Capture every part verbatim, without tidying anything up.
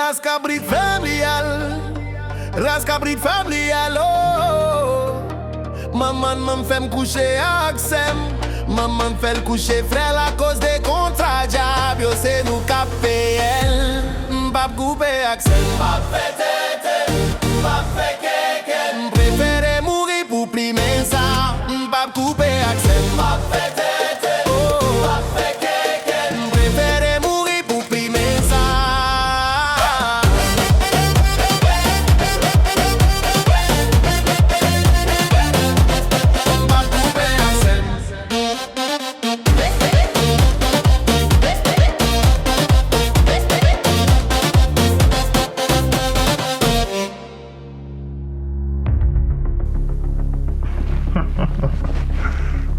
Ras kabrit fè m li al. Ras kabrit fè m li al, oh. Manman m fè m kouche ak sè m. Manman m fè l kouche frè l akoz de kontra djab yo, se nou k ap peye l. M p ap koupe ak sè m. M p ap fè tete, m p ap fè keke. M prefere mouri pou plimen sa. M p ap koupe ak sè m. M p ap fè tete, oh. M p ap fè keke. M prefere mouri pou plimen sa. M p ap koupe ak sè m.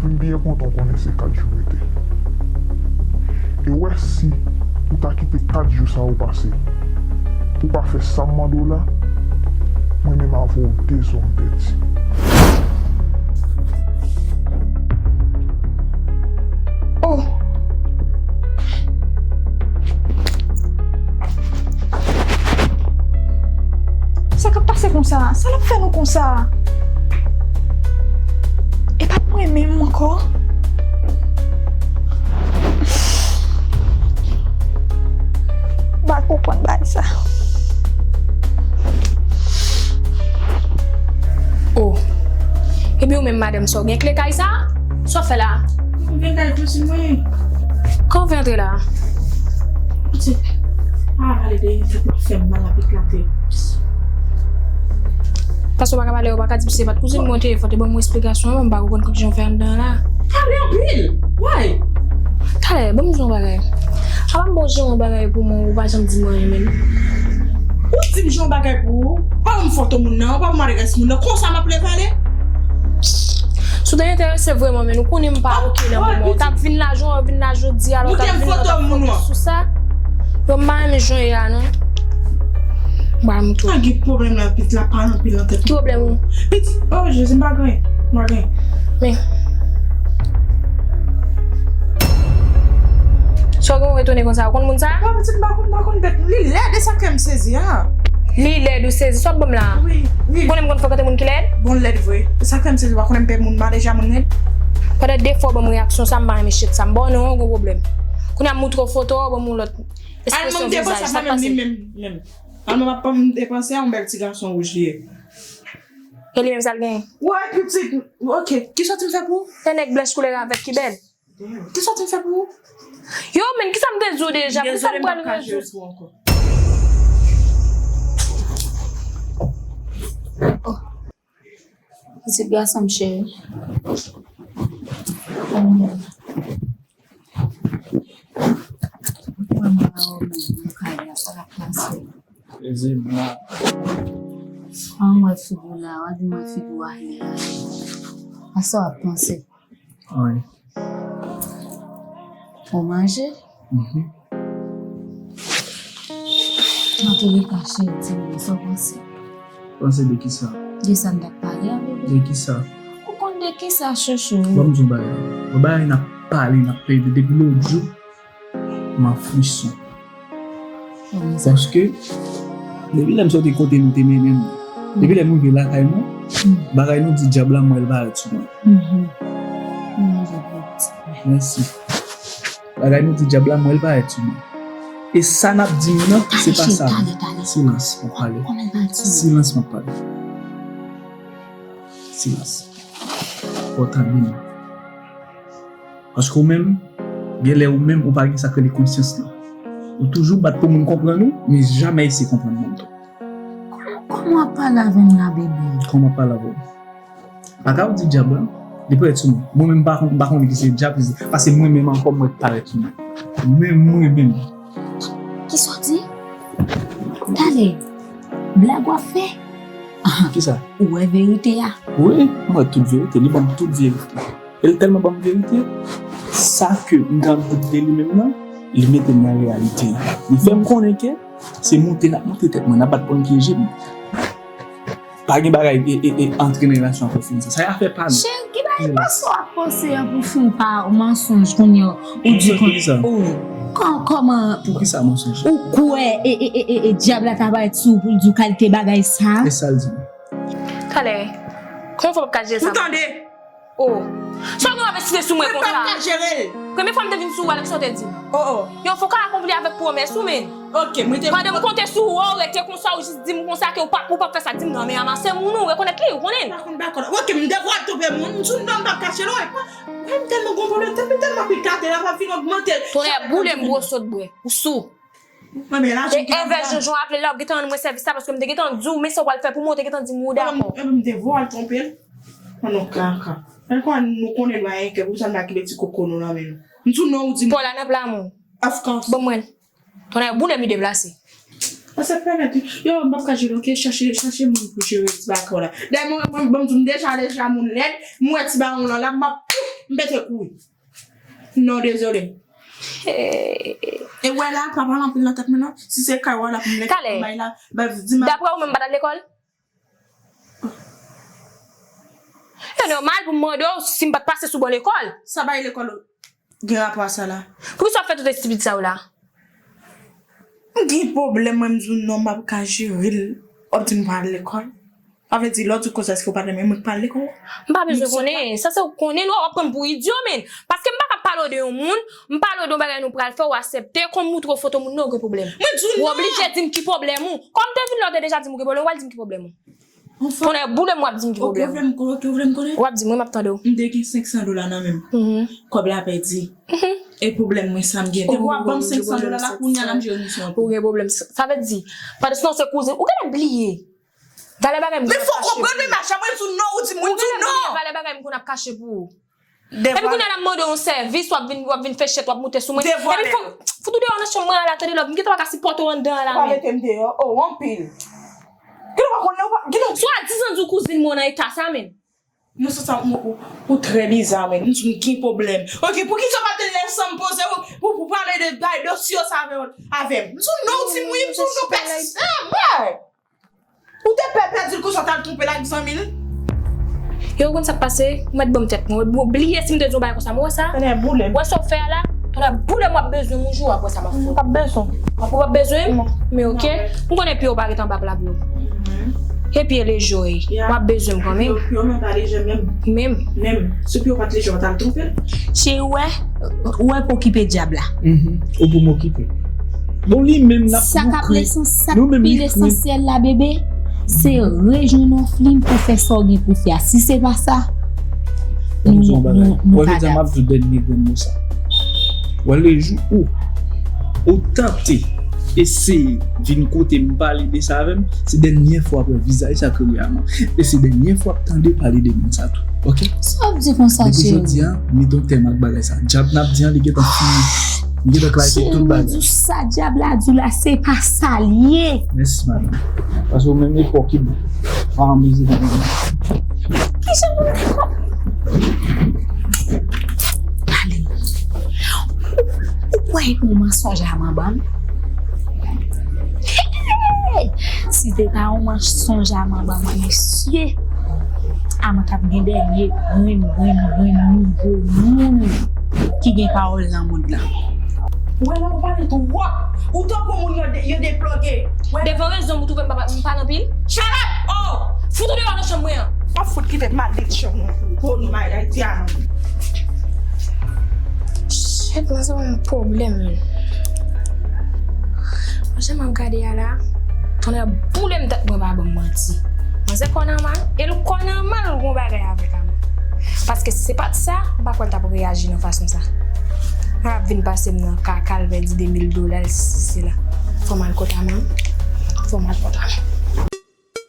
M byen kontan w konnen se kat jou rete. E w wè si ou ta kite kat jou sa yo pase, ou pa fè sa m mande w la, mwen menm avè w de zòn pèdi. Oh! Sa k ap pase konsa? Sa l ap fè nou konsa? E pa mwen menm ankò? M pa konprann bagay sa. Oh. Ebyen ou menm madanm, sa w gen kle kay sa? Sa w fè la? Mwen gen kay kousin mwen. Kòman w fè antre la? Pitit, pa pale de tèt m ap fè m mal ap eklate. Paske w pa ka pale, w pa ka di misye pa t kouzin mwen telefòn, te ban mwen esplikasyon an, m pa konprann kòman jan w fè anndan an la. Pale anpil! Why? Talè, ban m di w yon bagay. Apa m ba w jere yon bagay pou mwen, ou pa janm di mwen anyen menm. Ou di m jere yon bagay pou ou, ou pa ban m foto moun nan, ou pa ban m adrès moun nan, konsa m ap leve ale? Si w te enterese vrèman, men ou konnen m pa oke nan moman. Ou t ap vin la, jan w vin la jodi a, ou t ap vin la, w t ap fokis sou sa. Yo, m pa renmen jan w ye a, non. M pral montre w. Pa gen pwoblèm la, pitit la pale anpil nan tèt mwen. Ki pwoblèm ou? Pitit, oh, Jezi, m pa gen, m pa gen. Men. Sa w gen w retounen konsa, ou konn moun sa? Bon, pitit, m pa konn, m pa konn bèt. Li lèd, e sa k fè m sezi a. Li lèd, ou sezi, sa w ap ban m la? Wi, wi. Ou konnen m konn frekante moun ki lèd? Bon, lèd vre. E sa k fè m sezi, ou pa konnen m pè moun, m pa deja moun lèd. Pandan de fwa w ban m reyaksyon sa, m pa renmen shit sa. M ba w non, ou gon pwoblèm. Kounye a m montre w foto a, ou ban m yon lòt ekspresyon vizaj, sa k pase? Al, manm depanse a, yon bèl ti gason wouj li ye. E li menm sa l genyen? Wè, pitit, ok. Ki sòti m fè pou ou? Se nèg blanch koulè ravèt ki bèl. Ki sòti m fè pou ou? Yo, men, kisa m te di w deja? Pou sa m pral rejou? Oh. Pitit gason m cheri. Mwen, mwen, mwen, mwen, kay la, sa k ap pase? Eze mwen. An, mwen figi w la, w a di mwen figi w a ye la. A sa w ap panse? Anyen. Ou manje? Mhm. Antouleka, cheri, di mwen sa w panse. Panse de kisa? De sa n t ap pale avèk ou. De kisa? Ou konn de kisa, chouchou? Ban m di w yon bagay. Yon bagay n ap pale, n ap plede depi lòt jou, m an frison. Paske, depi lè m soti kote nou te mennen m, depi lè m rive lakay nou, bagay nou di dyab la, m wè l parèt sou mwen. Mèsi. Bagay nou di dyab la, m wè l parèt sou mwen. E sa n ap di m nan, se pa sa. Silans, m ap pale. Silans, m ap pale. Silans. Fò w tande m. Paske ou menm, genlè ou menm, ou pa gen sa k rele konsyans lan. Ou toujou bat pou moun konprann ou, men jamè eseye konprann moun tou. Kòman, kòman w ap pale avè m la, bebe? Kòman w ap pale avè w? Pa ka ou di dyab la, li parèt sou mwen. Mwen menm, m pa konn, m pa konnen ki se dyab, ki se, paske mwen menm ankò, mwen parèt sou mwen. Mwen, mwen menm. Kisa w di? Talè, blag w ap fè? Kisa? Ou wè verite a? Wi, m wè tout verite, li ban m tout verite. E l tèlman ban m verite, sa ke m t ap dout de li menm nan, li mete m nan reyalite. Li fè m konnen ke se moute n ap moute tèt mwen, n ap bat pon pye je m. Pa gen bagay e, e, e, antre nan relasyon an pou fini sa. Sa y a fè pa nou. Cheri, ki bagay panse w ap panse an pou fin pa mansonj kounye a, ou di konn, oh. Kò- Kòman Poukisa mansonj? Ou kwè e, e, e, e, e dyab la ta parèt sou ou pou l di w kalite bagay sa? E sa l di m? Talè, kòman fò w p ap ka jere sa? Ou tande? Oh. Sa w gen w ap esite sou mwen Mwen pa konsa? Ka jere l. Premye fwa m te vin sou ou, Alex, sa w te di m? Oh, oh. Yon fo ka akonpli avèk pwomès ou, men. Ok, mwen te. Pandan m konte sou ou, ou rete konsa, ou jis di m konsa ke ou p ap ou p ap fè sa, di m non, men Ama se moun ou rekonèt li, ou konnen. Pa konn pa konn. Ok, m devwa twonpe moun, m sou non m p ap kache l, wi. Mwen m tèlman gon pwoblèm, tèt mwen tèlman pi kate la, m ap vin ogmante. Tonè boule m gwo sot bwè, ou sou. Mwen men la E Evè Jojo aple la, ou gentan rann mwen sèvis la, paske m te gentan di w, men sa w pral fè pou mwen, ou te gentan di m ou dakò. M te vwa l twonpe l. Mwen non kaka. Mwen kwa nou konnen nou ayen kè pou sa n pa kite ti koko nou nan men nou. M sou non ou di m. Paul a nan plan ou. Of course. Ban mwen. Tonè boule m li deplase. Mwen se pèmèt yo m p ap ka jere, ok, chache chache moun pou jere ti baka w la. Dayè mwen mwen ban m di m deja deja moun lèd, m wè ti bawon lan la m ap pouf m pete kouri. Non dezole. E wè la pa pale anpil nan tèt mwen non. Si se kay wè la pou m lè Talè. Bay la bay di ma. Daprè ou menm m pa t al lekòl? E nòmal pou m mande w si m pa t pase sou bò lekòl. Sa bay lekòl gen rapò a sa la? Poukisa w ap fè tout estipid sa yo la? M gen pwoblèm mwen m di w non m ap ka jere l. W ap di m pa al lekòl. Sa vle di lè w di konsa èske w pa renmen mwen k pa al lekòl? M pa bezwen konnen. Sa se ou konnen non w ap pran m pou idyo men. Paske m pa ka pale w de yon moun, m pale w de yon bagay nou pral fè, w aksepte, kon m moutre w foto moun nan, ou gen pwoblèm. Mwen di w Ou non. Oblije di m ki pwoblèm ou. Kòm m te vin la w te deja di m ou gen pwoblèm, ou pral di m ki pwoblèm ou. Anfen. Tonè boule m w ap di m ki Ok, ou pwoblèm vle ou. m konnen, ok, ou vle m konnen? W ap di m wi m ap tande w. M te gen senk san dola nan men m. Mhm. Kòb la pèdi. E pwoblèm mwen sa m gen. Te w ap ban m senk san dola la kounye a la m jere misyon an. Ou gen pwoblèm. Sa vle di, pandan se kouzen, ou gentan bliye. Valè bagay m Men fò konprann men macha mwen di w non ou di mwen di w non. Valè bagay m konn ap kache pou ou. Devwa. Epi kounye a la m mande w yon sèvis, w ap vin w ap vin fè chèt, w ap moute sou mwen. Devwa. Epi fout ou deyò nan chanm mwen an la, tande lòt, m gentan pa ka sipòte w anndan an la Pa men. Mete m deyò, oh anpil. Gen ou pa konnen ou pa gen ou. Swadizan di w kouzin mwen nan eta sa men. Nan sans sa ou ou ou trè biza men m di w gen pwoblèm. Ok, poukisa w pa te lè san m poze w pou pou pale de bay dosye sa avè avè m? M di w non ou di m wi, m di w non pèsistan, bòy. Ou te pè pèdi l konsa w t al twonpe l ak zanmi l? Yo ou konn sa k pase, ou mèt ban m tèt mwen. Ou bliye si m te di yon bagay konsa, men w wè sa? Tande boule m. Ou wè sa w fè a la? Tande boule m w ap bezwen m yon jou w ap wè sa m ap fè w. M p ap bezwen. Ou p ap bezwen m? Men ok. M konnen pye w pa ret anba pla blo. E pye leje w ye. W ap bezwen m kanmenm. Yo men pa leje menm. Menm. Menm. Si pye w pa t leje w t al twonpe l. Cheri, ou wè, ou wè pou okipe dyab la. Mhm. Ou pou m okipe. Bon, li menm n ap Sa k ap moukri. lesan- sa k Nou menm pi li kri. Lesansyèl la, bebe, se rejwenn yon flim pou fè sa w gen pou fè a. Si se pa sa, Ban m di yon nou, bagay. nou, nou Wè, pa jodi a m dab. ap di w dènye grenn mo sa. Wè, le jou ou, ou tante eseye vin kote m pale de sa avè m, se dènye fwa w ap wè vizaj sa k rele a mwen. E se dènye fwa w ap tande pale de moun sa tou. Ok? Sa w ap di konsa, Depi cheri? jodi a, m mete yon tèm ak bagay sa. Dyab n ap di an, li gentan fini. Li gentan klarifye Cheri, tout mwen bagay. di w sa dyab la di w la, se pa sa l ye. Mèsi, madanm. Paske ou menm epòk ki bon. Pa anmezi. Kijan pou m te fè? Pale. Ou kwè yon mansonj a manman m? Hey! Si te ta yon mansonj a manman mwen, mesye, a mwen t ap gen dènye grenn, grenn, grenn nouvo moun ki gen pawòl nan mond lan. Ou wè la ou pale twòp. Ou tankou moun yo de- yo deploge. Wè. Devan rezon m ou twouve m pa m pa nan pil? Shut up! Oh! Fout ou deyò nan chanm mwen an. W ap fout kite malediksyon mwen pou nou bay Ayiti a non. Shit, mwen se yon pwoblèm. Mwen jan m ap gade a la, tonnè boule m tèt mwen pa ban m manti. Mwen se kò nan mal, e l kò nan mal ou gon bagay avèk a mwen. Paske si se pa t sa, m pa kwè l t ap reyaji nan fason sa. L ap vin pase m nan kaka, l pèdi de mil dola, l sisi sela. Fò m al kot a mwen. Fò m al kot a mwen.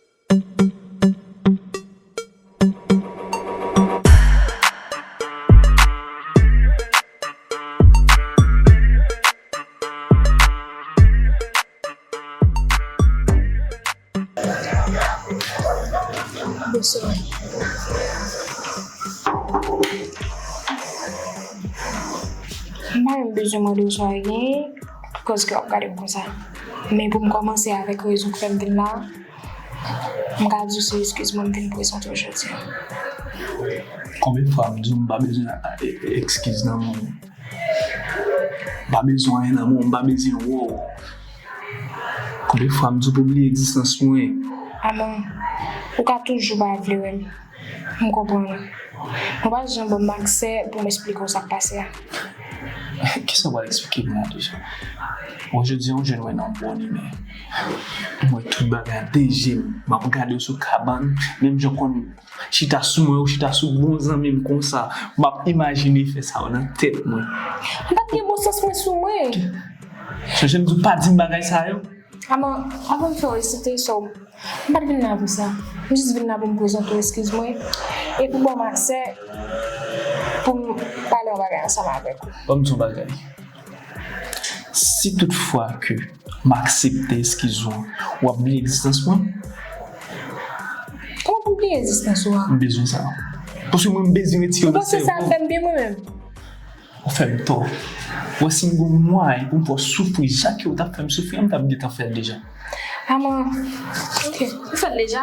Bonswa. M pa menm bezwen mande w sa w genyen, koz ke w ap gade m konsa. Men pou m kòmanse avèk rezon k fè m vin la, m ka di w se eskiz mwen m vin prezante w jodi a. Konbyen fwa m di w m pa bezwen e- e- eskiz nan moun? M pa bezwen anyen nan men w, m pa bezwen wè w. Konbyen fwa m di w pou w bliye egzistans mwen? Aman, ou ka toujou pa vle wè m. M konprann ou. Mwen pa janm ban m aksè pou m esplike w sa k pase a. Kisa w pral eksplike m la deja? Bon, jodi a, yon jèn wè nan bon imè. Mwen tout bagay a de je m. M ap gade w sou kabann, menm jan w konn chita sou mwen, ou chita sou bon zanmi m konsa. M ap imajine fè sa yo nan tèt mwen. M pa t gen bon sans mwen sou mwen. Sonje m di w pa di m bagay sa yo. Aman, avan m fè w resite sa w M pa t vin la pou sa. M jis vin la pou m prezante w eskiz mwen e pou ba w aksè pou m pale yon bagay ansanm avèk ou. Ban m di w yon bagay. Si tout fwa ke m aksepte eskiz ou an, w ap bliye egzistans mwen? Kòman pou m bliye egzistans ou an? M bezwen sa. Paske mwen m bezwen retire w nan sèvo m. Ou panse sa ap fè m byen mwen menm? Ou fè m tò. Wè si m gon mwayen pou m fè w soufri jan ke w t ap fè m soufri an, m t ap gentan fè l deja. Aman, ok, ou fè l deja.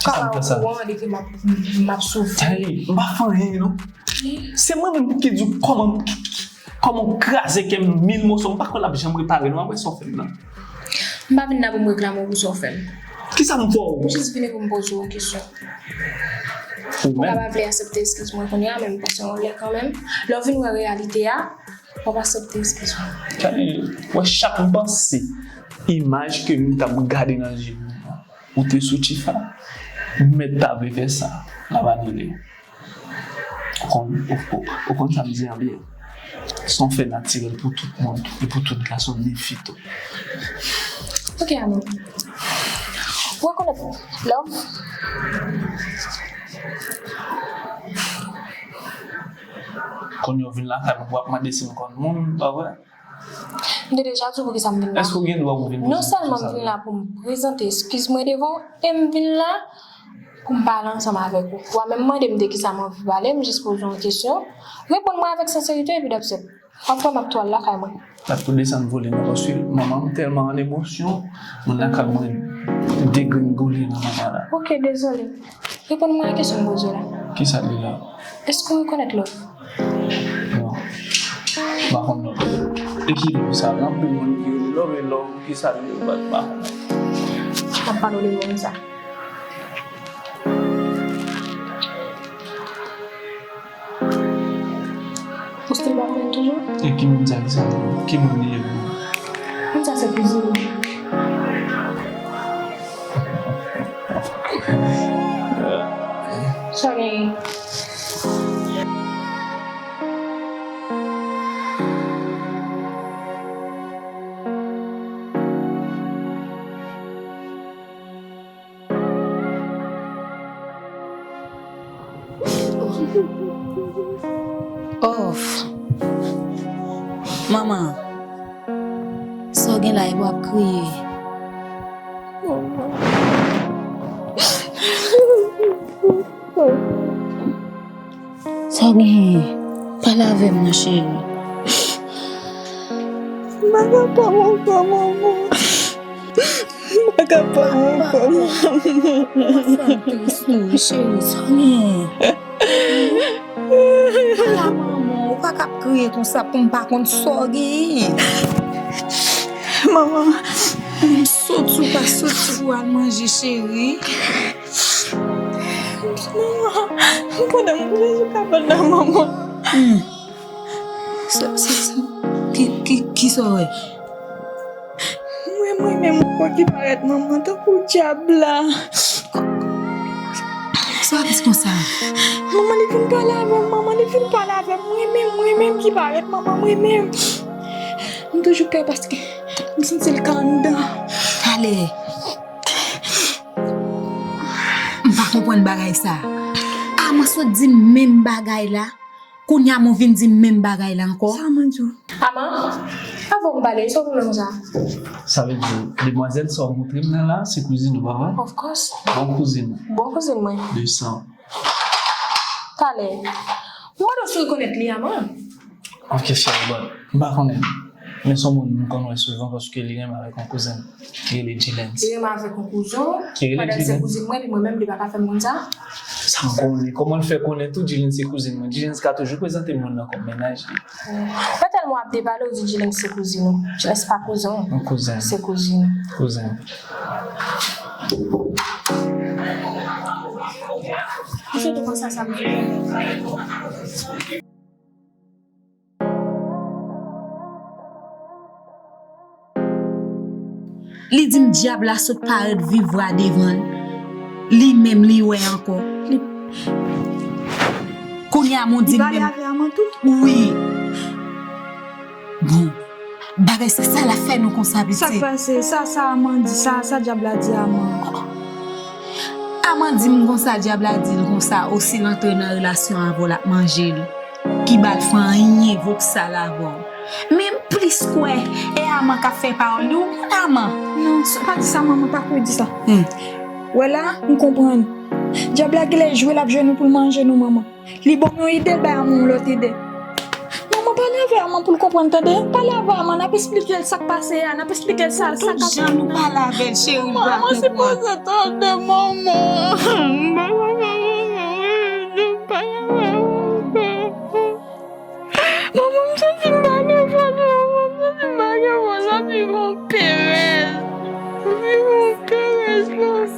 Kòman ou kouran de ke m ap, m ap soufri? Tande, m pa fè anyen non. Se mwen menm ki di w kòman, kòman w kraze kè m mil moso, m pa kwè l ap janm repare non, apre sa w fè m nan. M pa vin la pou m reklame w pou sa w fè m. Kisa m fè w? M jis vini pou m poze w yon kesyon. Ou menm? Ou ka pa vle aksepte eskiz mwen kounye a, men m panse yon lè kanmenm. Lè w vin wè reyalite a, w ap aksepte eskiz mwen. Tande, wè chak m panse imaj ke m t ap gade nan je m nan, ou te sou Tifa, m mèt ta vle fè sa, m ap anile. Ou konn, ou, ou, ou konn sa m di an byen. Se yon fè natirèl pou tout moun e pou tout gason, ni fi tou. Ok, amou. Ou rekonèt love? Kounye a w vin lakay mwen, w ap mande si m konn moun, pa vre? M te deja di w poukisa m vin la. Èske w gen dwa pou w vin prezante sa? Non sèlman m vin la pou m prezante eskiz mwen devan w, e m vin la pou m pale ansanm avèk ou. W a menm mande m de kisa m anvi pale, m jis poze w yon kesyon. Reponn mwen avèk senserite epi that's it. W ap wè m ap tou al lakay mwen. N ap tou desann vole non, paske manman m tèlman an emosyon, moun lakay mwen degrengole nan moman la. Ok, dezole. Reponn mwen a kesyon m poze w la. Kisa l ye la? Èske w rekonèt love? Non. M pa konn love. E ki love sa? Gen anpil moun ki rele love, e love, kisa l ye? M pa, m pa konn. M ap pale w de moun sa. Ou still pa konnen toujou? E ki moun sa, ki sa li ye? Ki moun li ye pou ou? Moun sa se kouzin mwen. Sa w genyen? Of. Manman, sa w gen la epi w ap kriye? Sa w genyen? Pale avè m non cheri. M pa ka pa w ankò manman. M pa ka pa w ankò manman. Sa tris wi cheri, sa w genyen? Ala manman, ou pa ka ap kriye konsa pou m pa konn sa w genyen. Manman, m soti ou pa soti pou w al manje cheri. Manman, pandan m kouri sou kabann nan manman. Hmm. Sa, sa, sa, ki, ki, kisa w wè? Mwen, mwen menm yon kò ki parèt manman tankou dyab la. Sa w ap di konsa? Manman, li vin pale avè m, manman, li vin pale avè m. Mwen menm, mwen menm ki parèt manman, mwen menm. M toujou pè paske m santi l ka anndan. Ale. M pa konprann bagay sa. A mwen sot di m menm bagay la. Kounye a m ou vin di m menm bagay la ankò. Sa mwen di w? Aman, avan w pale, sa w vle menm sa? Sa vle di, demwazèl sa w montre m nan la, se kouzin ou, pa vre? Of course. Bon kouzin ou. Bon kouzin mwen. De san. Talè. M mande w si w rekonèt li, Aman. Ok, cheri, bon. M pa konnen. Men se yon moun m konn wè souvan paske li renmen avèk yon kouzen ki rele Jilens. Li renmen avèk yon kouzen w? Ki rele Jilens. Pandan l se kouzin mwen, epi mwen menm, li pa ka fè m konn sa? Sa Konnen, kòman l fè konnen tou Jilens se kouzin mwen? Jilens ka toujou prezante moun nan kòm mennaj li. Mwen tèlman ap depale, w di Jilens se kouzin ou. Jilens pa kouzin w. Yon kouzen. Se kouzin ou. Kouzen. Misye te konsa sa, misye. Li di m dyab la sot parèt vivwa devan l. Li menm li wè ankò. Li... Kounye a, mon di m menm. Li pale avè Aman tou? Wi. Bon. Bagay sa, sa l ap fè nou konsa, piti? Sa k pase? Sa, sa Aman di, sa, sa dyab la di Aman? Aman di m konsa, dyab la di l konsa, o, si l antre nan relasyon avè w, l ap manje l. Ki ba l fè anyen, voksal avè w. Men m plis kwè, e Aman k ap fè pawòl li, ou konn Aman? Non, sa pa di sa, manman, pa kwè di sa. Hmm. Wè la, m konprann. Dyab la genlè jwe, l ap jwe nou pou l manje nou, manman. Li ban m yon ide, l bay Aman yon lòt ide. Manman, pale avè Aman pou l konprann, tande? Pale avè Aman, n ap esplike l sa k pase a, n ap esplike l sa, sa k ap... Tout jan nou pale avè l, cheri, li pa konprann. Manman, sipoze tande, manman. Manman, manman, m santi m pa gen fòs, manman, m santi m pa gen fòs, m ap viv an perèz. M ap viv an perèz, manman.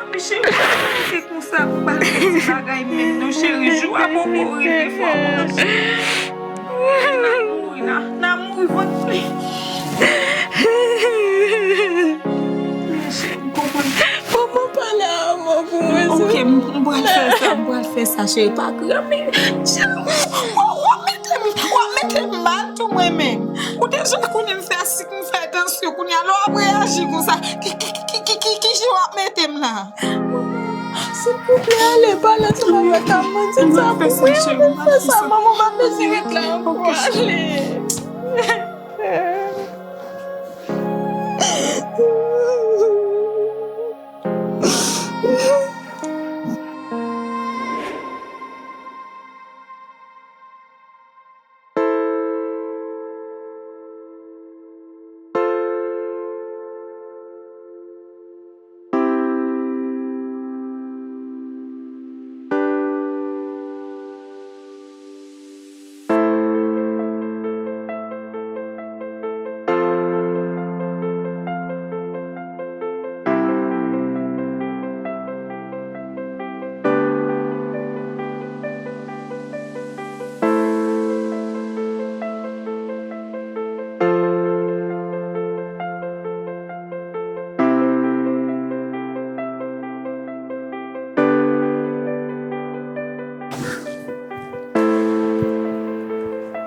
Anben, cheri, pa rete konsa, pa fè ti bagay menm non, cheri. Jou a poko rive, fò w panse. N a mouri, n a, n a mouri, vant plen. Cheri, m konprann. Manman, pale a Aman pou mwen. Ok, m, m pral fè sa, m pral fè sa, cheri, pa kriye. Cheri, w, w ap mete m, w ap mete m mal tou mwen menm. Ou deja konnen m fè sik, m fè tansyon, kounye a lè w ap reyaji konsa. Ki, ki, ki, ki, ki, ki, ki jan w ap mete m la? Silvouplè, ale pale ansanm avèk Aman, di sa pou mwen, ale fè sa, manman, pa bezwen ret la ankò, ale.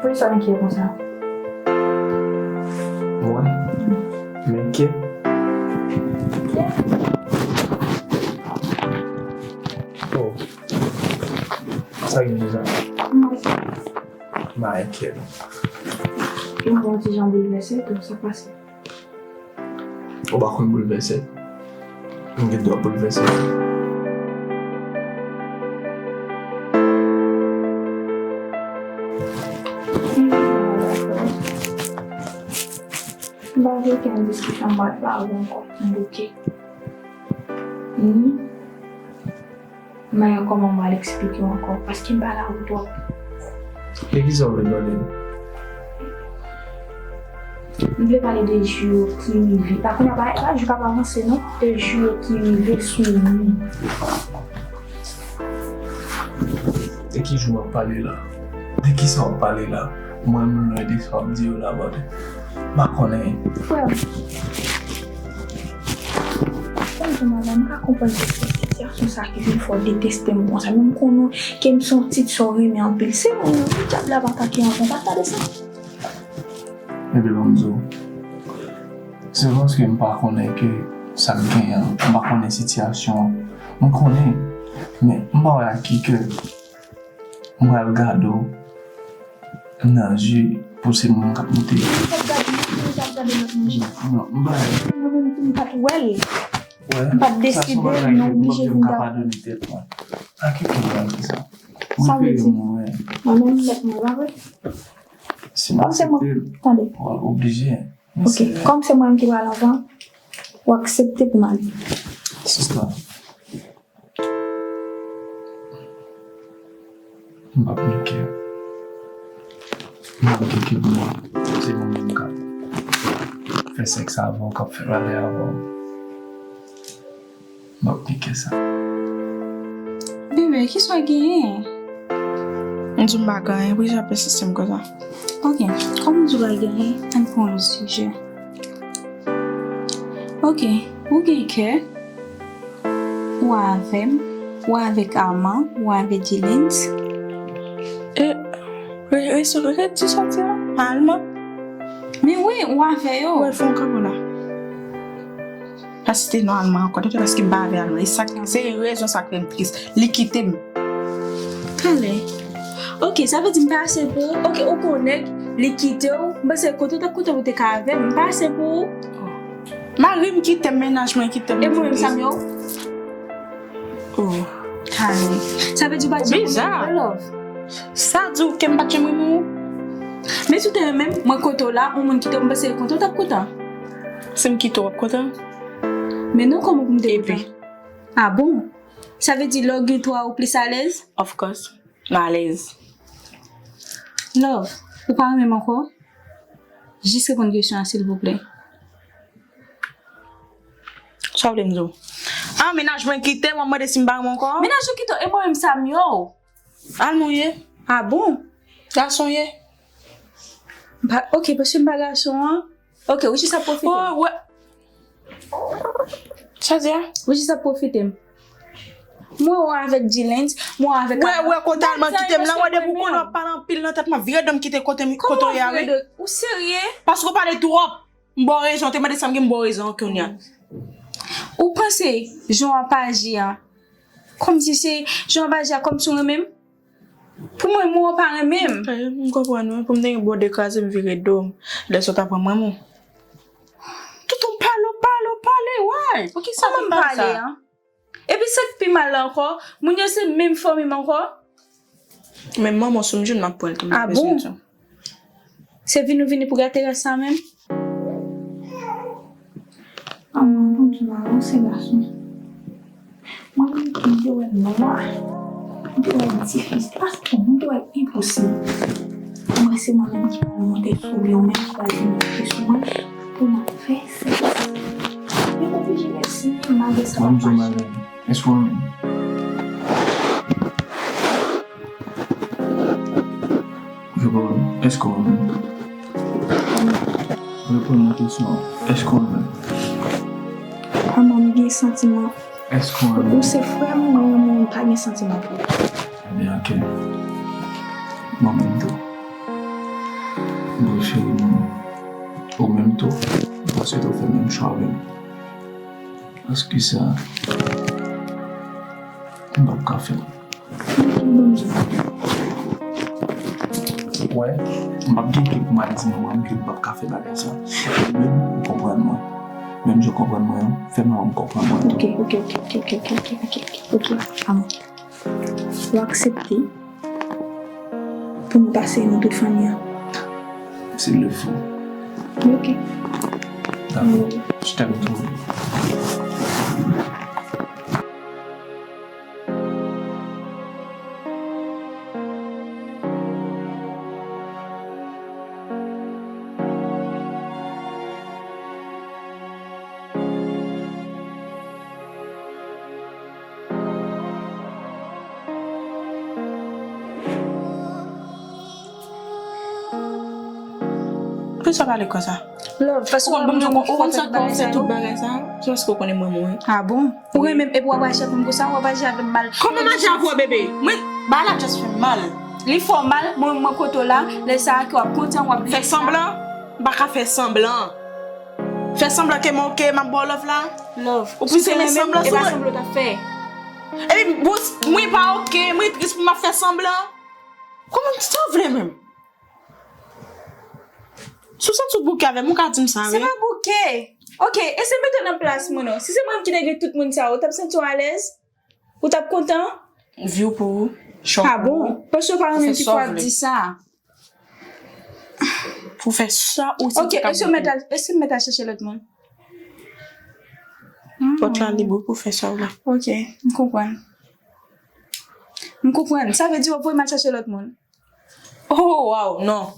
Poukisa w enkyè konsa? Mwen? M enkyè? Oh. Sa gen deja? M pa enkyè. M wè w ti jan boulvèse tou, sa k pase? Ou pa konn boulvèse? M gen dwa boulvèse. M pa vle okenn diskisyon, m pa vle pale ankò. M bouke. Ni manyè kòman m pral eksplike w ankò, paske m pa la pou twòp. E kisa w vle pale m? M vle pale de jou ki rive. Pa kounye a, pa, pa jou k ap avanse, non. De jou ki rive sou ou. De ki jou w ap pale la? De kisa w ap pale la? Mwen menm, lè de sa w ap di yo la, brother. M pa konnen. Frè m. Bonjou, madanm. M ka konprann ke se sitiyasyon sa ki vin fè w deteste m konsa. Men m konnen ke m se yon ti fi w renmen anpil. Se mwen menm, wi, dyab la pa atake anvan. Pa t gade sa. Ebyen, ban m di w. Se paske m pa konnen ke sa k genyen an. M pa konnen sitiyasyon an. M konnen, men m pa wè ak ki kè. M pral gade w nan je pou se moun k ap moute. Ou p ap gade m, ou p ap gade lòt moun. Non, m pa. Mwen menm tou, m pa t wè l. M pa t deside, m oblije vin gade. Padone tèt mwen. Ak ki kè m pral di sa? Sa vle di, mwen menm tèt mwen, pa vre? Si m aksepte l, w ap oblije. Ok, kòm se mwen ki pral anvan, W aksepte pou m ale? Sista, m p ap gen kè. M p ap gen kè pou mwen. Se mwen menm k ap fè sèks avè w, k ap fè bagay avè w. M p ap gen kè sa. Bebe, kisa w genyen? M di w m pa gen anyen, poukisa w ap ensiste m konsa? Ok, kòm m di w pa gen anyen, ann pran yon lòt sijè. Ok, ou gen kè, ou avè m, ou avèk Arman, ou avè Dilens. E, re, re, redi sa w di la, Arman? Men wi, ou avè yo. Ou wè l fè yon kanpo la. Pa site non Alma ankò, tande, paske m pa avè Alma. E sa k, se rezon sa k fè m tris. Li kite m. Talè. Ok, sa vle di m pa ase pou ou? Ok, ou konnen li kite w. M panse kote w t ap kontan pou w te ka avè m. M pa ase pou ou? Mari m kite m, mennaj mwen kite m. E mwen menm sa m ye w? Oh. Talè. Sa vle di w pa t janm renmen mwen, love? Sa di w ke m pa t janm renmen w? Men si w te renmen m, mwen kote w la, yon moun kite w, m panse kote w t ap kontan. Si m kite w, w ap kontan? Men non, kòman pou m te kontan? Ah bon? Sa vle di lè w gen twa ou plis alèz? Of course. M alèz. Love, ou pa renmen m ankò? Jis reponn kesyon an, silvouplè. Sa w vle m di w? Ah, mennaj mwen kite m, w ap mande si m pa renmen w ankò? Mennaj ou kite w, e mwen menm sa m ye w? Alma w ye. Ah bon? Gason w ye. M pa, ok, paske m pa gason an. Ok, ou jis ap pwofite m. Oh, wè. Sa di a? Ou jis ap pwofite m. Mwen wè w avèk Dilens, mwen wè w avèk Wè, wè, kote Alma kite m la, wè depi w konnen w ap pale anpil nan tèt mwen, vire do m kite kote m, kote w ye a, wi. Ou serye? Paske w pale twòp. M ba w rezon, w te mande sa m gen, m ba w rezon kounye a. Ou panse jan w ap aji a, kòmsi se jan w ap aji a, kòmsi w renmen m? Pou mwen, mwen w pa renmen m. Eh, m konprann, wi. Pou m te gen bòde kraze, m vire do m. Lè sa w ta pran mwen, mwen. Tout w pale, w pale, w pale, why? Poukisa w ap pale sa? Epi sa k pi mal la ankò, moun yo se menm fanmi m ankò. Men manman w sou m jwenn m ap pran l tou, m ap bezwen tou. Se vini w vini pou gate ras sa menm? Ah, mwen, bon, m te wè yon sèl gason. Mwen menm tou, m te wè l nwa. M te wè l difisil. Paske mwen te wè l enposib. Mwen se mwen menm ki pral monte sou li, ou menm ki pral vin monte sou mwen pou n ap fè sèks. Li oblije resi, malgre sa pa fasil. Èske w renmen m? Reponn, èske w renmen m? Reponn mwen kesyon an. Èske w renmen m? Manman, m gen santiman. Èske w renmen m? Ou se frè m, mwen renmen w, m pa gen santiman pou ou. Ebyen, ok. Mwen menm tou. Bon, cheri, mwen, ou menm tou. M panse tou fè menm chwa avè m. Paske sa, m p ap ka fè l. Wè, m ap gen kè pou m al di manman m ke m p ap ka fè bagay sa. Ou menm, ou konprann mwen. Menm jan w konprann mwen an, fè manman m konprann mwen tou. Ok, ok, ok. Amen. W aksepte pou nou pase nou tout fanmi an? S'il le faut. Ok. Dakò. Je t'aime trop. Poukisa w pale konsa? Love, paske ou konn, ou konn sa k fè w fè tout bagay sa? Se paske ou konnen mwen mouri. Ah bon? Ou renmen m epi w ap aji avè m konsa, w ap aji avè m mal. Kòman m aji avè w, bebe? Mwen, bagay la just fè m mal. Li fè w mal, mwen, mwen kote w la, lè sa a ke w ap kontan, w ap fè sanblan? M pa ka fè sanblan. Fè sanblan ke mwen oke, m ap ba w love la? Love. Ou prefere sanblan sou mwen? E pa sanblan w t ap fè. Epi, bon, mwen pa oke, mwen tris pou m ap fè sanblan. Kòman sa w vle menm? Si w santi w bouke avè m, ou ka di m sa, wi. Se pa bouke. Oke, eseye mete w nan plas mwen non. Si se mwen ki te gen tout moun sa yo, ou t ap santi w alèz? Ou t ap kontan? View pou ou, chòp pou ou. Ah bon? Paske w pa renmen m ki fè w ap di sa. Pou fè sa ou santi w ka bouke. Oke, eseye w mèt al, eseye w mèt al chèche lòt moun. Pòt la lib, wi, pou fè sa w vle. Ok, m konprann. M konprann. Sa vle di w ap voye m al chache lòt moun? Oh, waw, non.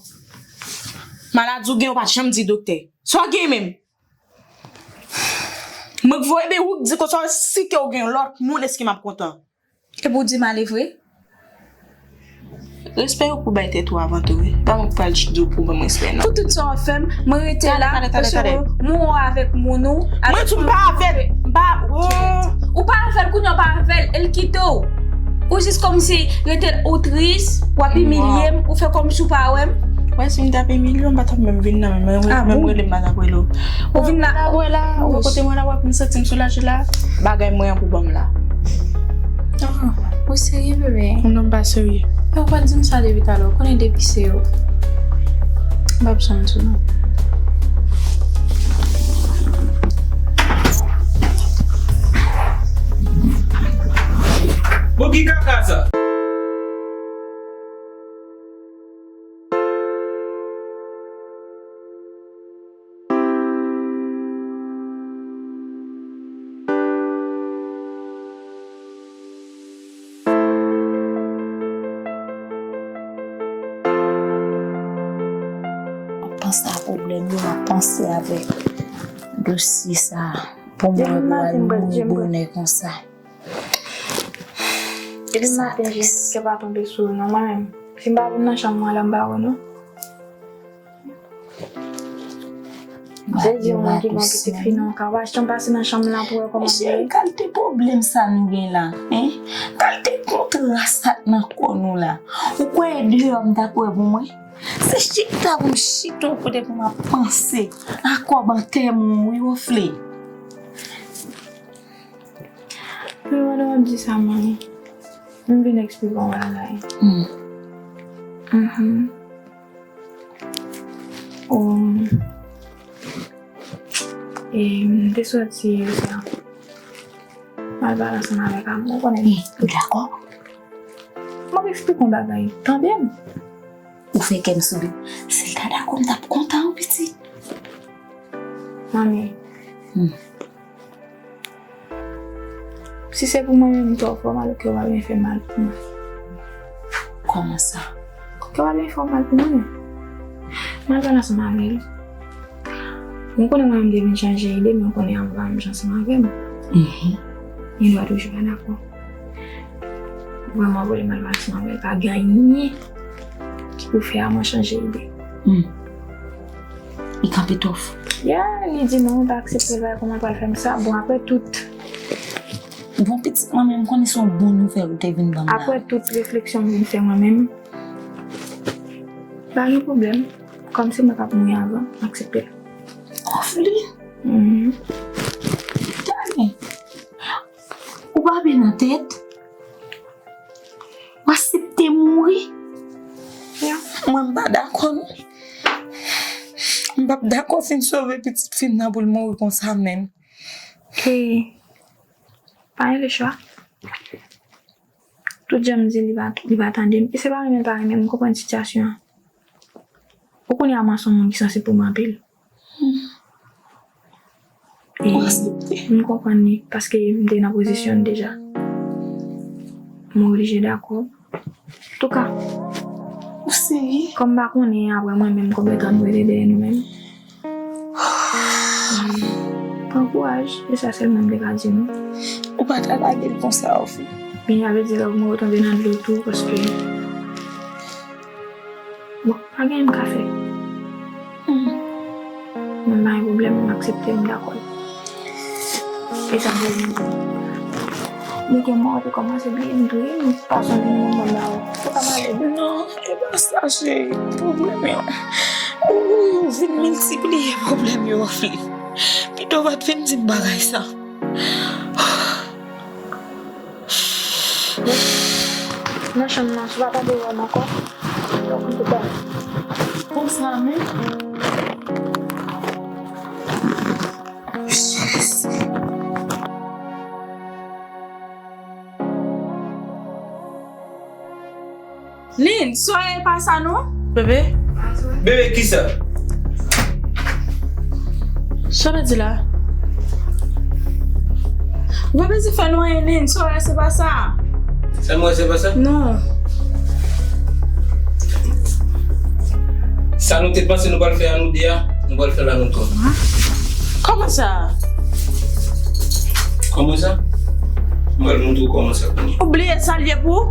Maladi w gen, ou pa t janm di doktè. Sa w gen menm? Mwen k voye, ebyen, ou k di konsa, si ke w gen lòt moun, èske m ap kontan? Epi w di m ale vre? Respè yo pou bay tèt ou avan tou, wi. Pa mwen k pral di w pou ban m respè, non. Pou tout sa w ap fè m, mwen rete la, paske mwen wè avèk moun ou, mwen tou m pa avèk, m pa, oh. Ou pa avè l, kounye a w pa avè l, e l kite w. Ou jis kòmsi rete l, ou tris, w ap imilye m, ou fè kòmsi w pa wè m. Wè, si m t ap imilye w, m pa t ap menm vin nan, menm, menm rele m pa t ap rele w. Ou vin la. Ou wè la, ou wè kote mwen la, w ap m santi m soulaje la. Bagay mwen an pou ban m la. Ah, ou serye, bebe? Non, m pa serye. Ou pa di m sa depi talè, ou konnen depi se yo. M p ap janm di w non. Bon, ki kaka sa? M ap panse a pwoblèm yo, m ap panse avèk dosye sa a. Pou mwen, pou al mouri bonè konsa. Depi maten, Jezi, kè pa tonbe sou ou non, mwen menm. Si m pa vin nan chanm mwen la, m pa wè non. Se di yon moun ki gen yon pitit fi nan yon ka, w pa janm pase nan chanm la pou wè kòman l ye. Cheri, kalite pwoblèm sa nou gen la, en? Kalite kontra sa k nan kò nou la. Ou kwè e deyò m t ap wè pou mwen? Se chita pou m chita yon kote pou m ap panse a kòb antèman w wi, Wofle. Men pandan w ap di sa, manmi, m vin eksplike w yon bagay. Hmm. Mhm. Um, e m te soti yè swa. M al pale ansanm avèk Amou, ou konnen. Wi, ou dakò? M ap eksplike w yon bagay. Tande m. Ou fè kè m souri. Si l ta dakò, m t ap kontan, wi, pitit. Manmi. Hmm. Si se pou mwen menm, m twò fò mal, kè w pa byen fè mal pou mwen. Kòman sa? Kè w pa byen fè w mal pou mwen. M al pale ansanm avè l. Mwen konnen mwen menm m te vin chanje ide, men w konnen Amou pa menm jan ansanm avè m. Mhm. Li dwa toujou pa dakò. Vrèman vre, m al pale ansanm avè l, pa gen anyen ki pou fè Amou chanje ide. Hmm. Li kanpe twò fò. Ya, li di non, li pa aksepte l, bagay kòman l pral fè m sa. Bon, apre tout. Bon, pitit mwen menm, m konnen se yon bon nouvèl ou te vin ban m la. Apre tout refleksyon m vin fè mwen menm, pa gen pwoblèm. Kòm se mwen k ap mouri avan, m aksepte l. Wofle? Mhm. Tande. Ou pa byen nan tèt? W aksepte mouri? Ya. Mwen, m pa dakò, non. M p ap dakò fin sove pitit fi m nan pou l mouri konsa menm. E pa gen lechwa. Tout jan m di li pa, li pa tande m. E se pa renmen l pa renmen m, m konprann sitiyasyon an. Ou konnen Amou se yon moun ki sanse pou mwen anpil. Hmm. E m konprann li, paske m te nan pozisyon l deja. M oblije dakò. Antouka, ou serye? Kòm m pa konnen apre mwen menm konbyen tan nou rete dèyè nou menm. Pran kouraj, e sa sèlman m te ka di nou. Ou pa ta lage l konsa, Wofle. Byen, sa vle di lè mwen retonbe nan dlo tou, paske, bon, pa gen anyen m ka fè. Hmm. Mwen pa gen pwoblèm, m aksepte, m dakò. E sa vle di, depi mwen te kòmanse bliye m tou, wi, m pa sonje menm mwen ba ou. Ou ka pale. Non, e pa sa, cheri. Pwoblèm yo. Ou, ou vin miltipliye pwoblèm yo, Wofle. Pito w pa t vin di m bagay sa. Nan chanm nan, si w pa tande wè m ankò, donk m te ba. Konsa menm? Jezi. Lynn, soyez pas à nous. Bebe? Bebe, kisa? Sa w ap di la? Ou pa bezwen fè nou anyen, Nen. Sa w wè, se pa sa. Sa m wè, se pa sa? Non. Sa nou te panse nou pral fè a nou de a, nou pral fè l a nou twa. Kòman sa? Kòman sa? M pral montre w kòman sa kounye a. Ou bliye sa l ye pou ou?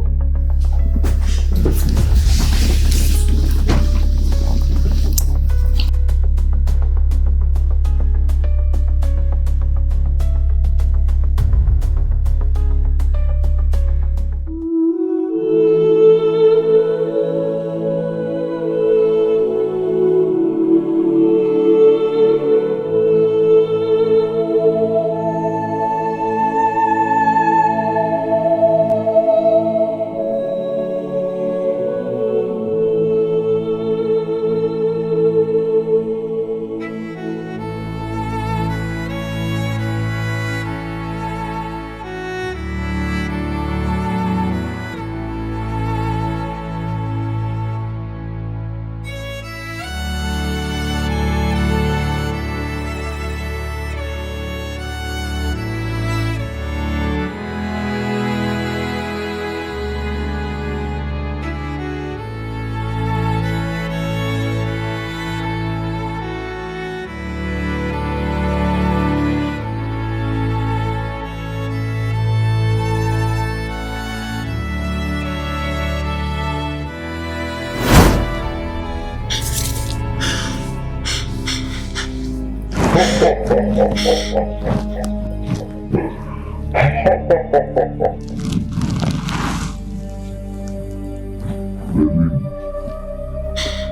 Bèlin,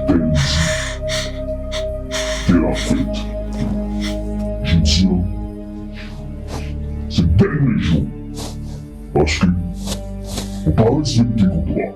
Dènzi, te la fèt. Jodi a, se dènye jou, paske ou pa respekte kontra.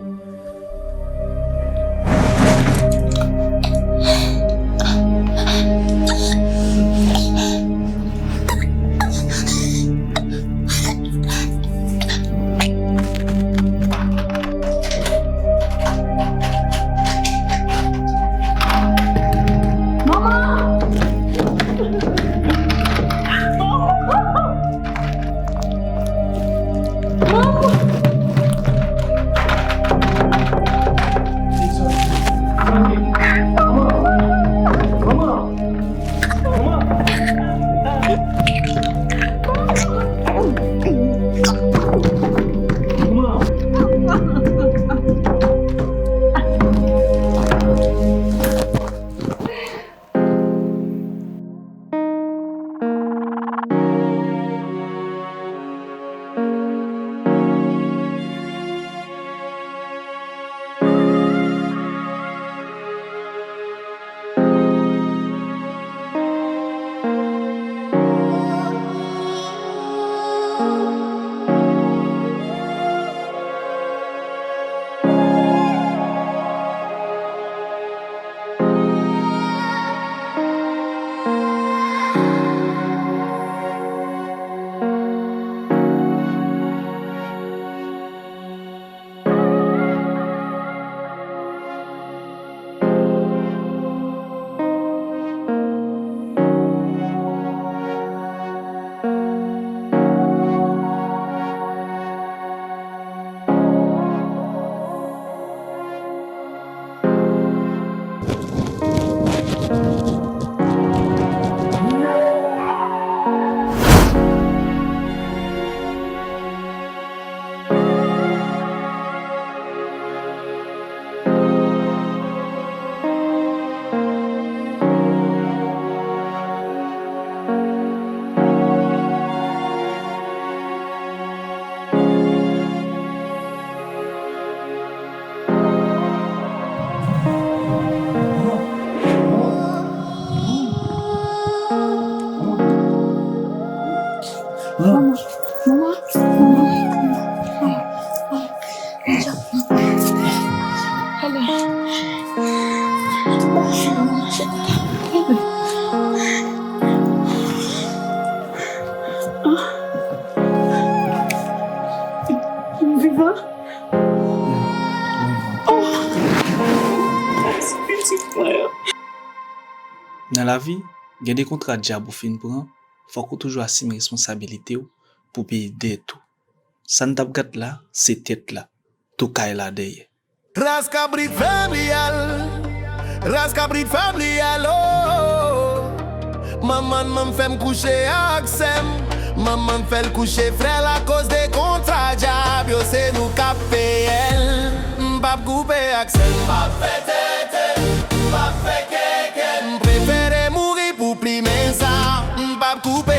Manman, manman, manman. Vivan? Nan lavi, gen de kontra dyab ou fin pran, fòk ou toujou asime responsabilite w pou peyi dèyè tou. Sa n t ap gad la, se tèt la, tou kay la dèyè. Ras kabrit fè m li al. Ras kabrit fè m li al, oh. Manman m fè m kouche ak sè m. Manman m fè l kouche frè l akoz de kontra djab yo, se nou k ap peye l. M p ap koupe ak sè m. M p ap fè tete, m p ap fè keke. M prefere mouri pou plimen sa. M p ap koupe